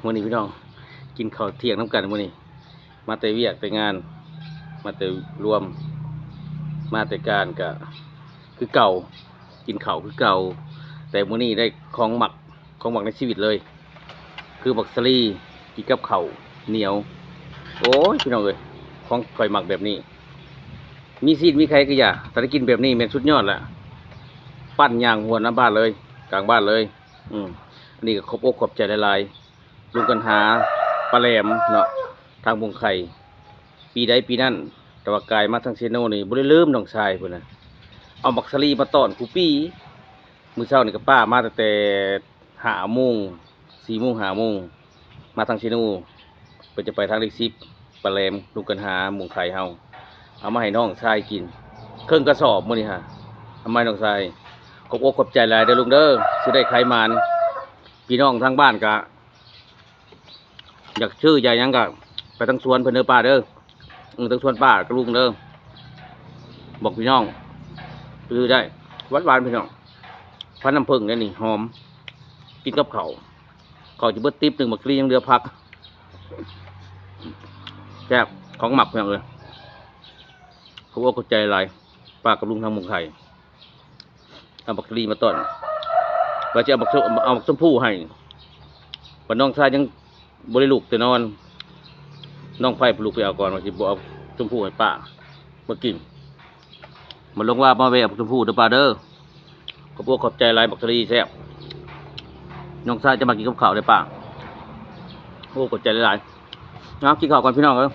ມື້ນີ້ພີ່ນ້ອງ ກິນເຂົ້າທ່ຽງນຳກັນມື້ນີ້ ມາແຕ່ວຽກແຕ່ງານ ມາແຕ່ລວມ ມາແຕ່ການກະຄືເກົ່າ ກິນເຂົ້າຄືເກົ່າ ແຕ່ມື້ນີ້ໄດ້ຂອງມັກ ຂອງມັກໃນຊີວິດເລີຍ ຄືບັກສາລີ ກິນກັບເຂົ້າໜຽວ. ໂອ້ຍ ພີ່ນ້ອງເອີຍ ຂອງຂ້ອຍມັກແບບນີ້ ມີຊີ້ນມີໄຂ່ກະຢ່າ ຖ້າໄດ້ກິນແບບນີ້ແມ່ນສຸດຍອດລະ ປັ້ນຍ່າງຫົວນຳບ້ານເລີຍ ກາງບ້ານເລີຍ. ອືມ ອັນນີ້ກໍຂອບອົກຂອບໃຈຫຼາຍໆ ລຸງກັນຫາ ປ້າແຫຼມເນາະ ທາງບົງໄຄ ປີໃດປີນັ້ນ ແຕ່ວ່າກາຍມາທາງເຊໂນນີ້ບໍ່ໄດ້ລືມນ້ອງຊາຍພຸ້ນນະ ເອົາບັກສາລີມາຕ້ອນຄູ່ປີ. ມື້ເຊົ້ານີ້ກໍປ້າມາຕັ້ງແຕ່ຫ້າໂມງ ສີ່ໂມງ ຫ້າໂມງ ມາທາງເຊໂນ ເພິ່ນຈະໄປທາງເລກສິບ ປ້າແຫຼມ ລຸງກັນຫາ ບົງໄຄເຮົາ ເອົາມາໃຫ້ນ້ອງຊາຍກິນ ເຄິ່ງກະສອບມື້ນີ້ຫາ ເອົາມາໃຫ້ນ້ອງຊາຍ. ຂອບອົກຂອບໃຈຫຼາຍເດີລຸງເດີ ຊິໄດ້ຂາຍໝານ ພີ່ນ້ອງທາງບ້ານກະ ຢາກຊື້ຢາກຫຍັງກະໄປທາງສວນເພິ່ນເດີປ້າເດີ ເອີ ທາງສວນປ້າກັບລຸງເດີ ບອກພີ່ນ້ອງ ຊື້ໄດ້ ຫວານໆ ພີ່ນ້ອງ ພັນນ້ຳເຜິ້ງເດ້ນີ້ ຫອມ ກິນກັບເຂົ້າ ເຂົ້າຈະເບິດຕິບໜຶ່ງ ບັກສາລີຍັງເຫຼືອຜັກ ແຊບ ຂອງມັກພີ່ນ້ອງເອີຍ. ຂອບອົກຂອບໃຈຫຼາຍ ປ້າກັບລຸງທາງບົງໄຄ ເອົາບັກສາລີມາຕ້ອນ ວ່າຊິເອົາບັກ ເອົາບັກຊົມພູໃຫ້ ບັດນ້ອງຊາຍຍັງບໍ່ໄດ້ລຸກແຕ່ນອນ ນ້ອງໄພລຸກໄປເອົາກ່ອນ ວ່າຊິບໍ່ເອົາຊົມພູໃຫ້ປ້າມາກິນ ມາລົງວ່າມາແວ່ບັກຊົມພູເດີປ້າເດີ. ຂອບອົກຂອບໃຈຫຼາຍ ບັກສາລີແຊບ ນ້ອງຊາຍຈະມາກິນກັບເຂົ້າເດີປ້າ. ໂອ້ ຂອບໃຈຫຼາຍໆ ເອົາ ກິນເຂົ້າກ່ອນພີ່ນ້ອງເອີຍ.